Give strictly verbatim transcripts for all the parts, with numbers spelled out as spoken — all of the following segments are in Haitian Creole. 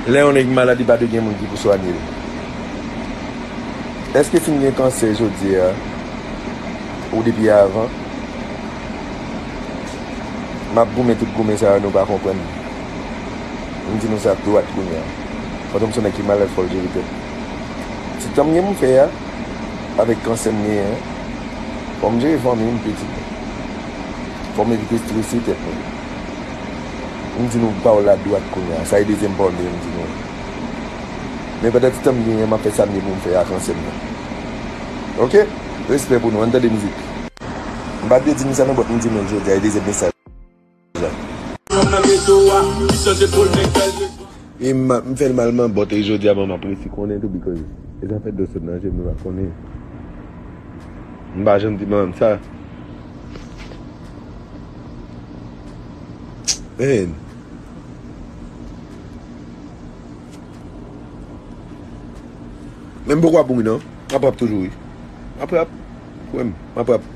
Lè yon nèg malad, li pa dwe gen moun ki pou swanye l. Èske si m gen kansè jodi a, ou depi avan, m ap goumen tout goumen sa yo, nou pa konprann. M di nou sa dwat kounye a. Pandan m se yon nèg ki malad, fò l jere tèt. Ti tan m gen pou m fè a, avèk kansè m genyen an, fò m jere fanmi m, pitit mwen. Fò m evite estrese tèt mwen. M di nou pawòl la dwat kounye a. Sa e dezyèm pawòl mwen m di nou. Men pandan ti tan m genyen, m ap fè sa m gen pou m fè ak ansèm nan. Oke? Respè pou nou. Ann tande mizik. M pa t vle di nou sa non, but m di nou l jodi a, e dezyèm mesaj la. E m, m fè l mal, man, but e jodi a, man, m ap resi konnen tou, because e zafè dlo sot nan je m, nou pa konnen. M pa janm di manman m sa. Man. Men m poko ap mouri non. M ap rap toujou wi. M ap rap. Kwè m, m ap rap.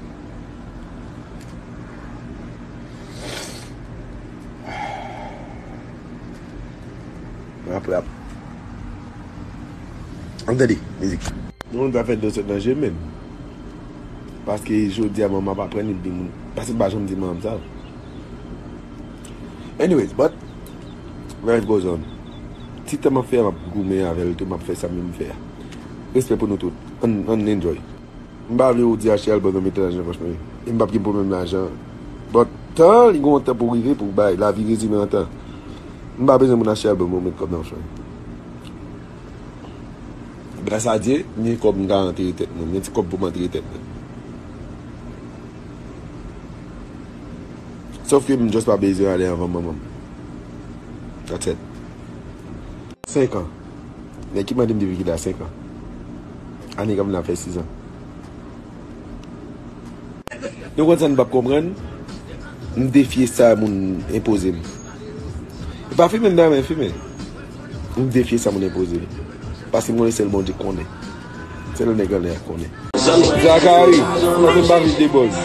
M ap rap. Ann tande mizik. Nou ta fè dlo sot nan je m menm. Paske jodi a manman m ap aprann li di moun. Paske m pa janm di manman m sa. Anyways, but life goes on. Ti tan m ap fè a, m ap goumen avè l tou, m ap fè sa m vle m fè a. Respè pou nou tout. Ann, ann enjoy. M pa vle ou di achte album nan mete lajan nan pòch mwen. E m p ap gen pwoblèm lajan. But tan, li gen yon tan pou rive pou bay. Lavi rezime an tan. M pa bezwen moun achte album pou met kòb nan pòch mwen. Gras a Dye, m gen kòb m ka antere tèt mwen. M gen ti kòb pou m antere tèt mwen. Sòf ke m just pa bezwen ale anvan manman m. That's it. Senk an. Nèg ki mande m depi kilè a senk an. Ane k ap vin la fè sis an. Nou konn sa n p ap konprann? M defye sa moun enpoze m. E pa fimen m ta renmen fimen. M defye sa moun enpoze m. Paske m konnen sèl Bondye konnen. Sèl nèg anlè a konnen. Zakari, mwen menm pa viv de bòz.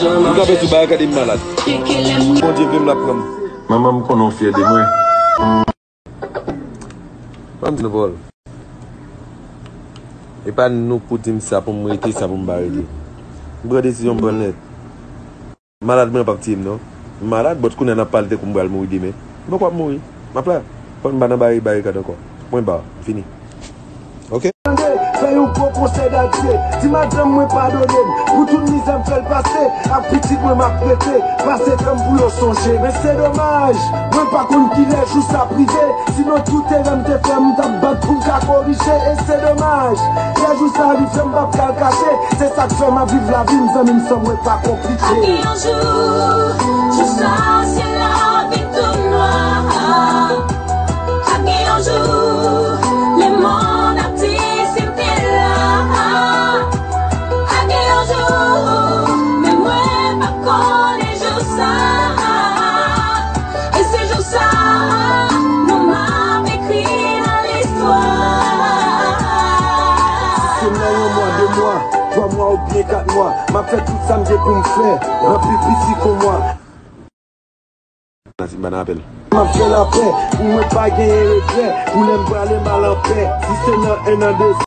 M kanpe sou bagay, gade m malad. Bondye vle m l ap pran m. Manman m konnen w fyè de mwen. Ban m di nou pawòl. E pa nou pou di m sa pou m rete, sa pou m pa rete. M pran desizyon, m pran l nèt. Malad mwen p ap tiye m non. M malad, but kounye a n ap pale tankou m pral mouri demen. M poko ap mouri. M ap la. Fò m pa nan bari-, barikad ankò. Pwen ba, m fini. Oke? Tande, fè yon gwo konsèy dadye. Di madanm mwen padone m pou tout mizè m fè l pase. Ak pitit mwen m ap rete. Pase tan m pou yo sonje. Men se domaj, mwen pa konn kilè jou sa ap rive. Sinon tout erè m te fè, m t ap bat pou m ka korije. E se domaj, lè jou sa rive, m p ap ka l kache. Se sa k fè m ap viv lavi m, zanmi m, san mwen pa konplike. A gen yon jou, jou sa, syèl la vin tou nwa. A gen yon jou, lemonn ap di si m te la. A gen yon jou, men mwen p ap konnen jou sa. E se jou sa, non m ap ekri nan listwa. Si se nan yon mwa, de mwa, twa mwa oubyen kat mwa, m ap fè tout sa m gen pou m fè, ranpli piti kon mwa. Nan si m pa nan apèl. M ap fè lapè, pou mwen pa genyen regrè, pou lè m prale m al anpè. Si se nan en an, de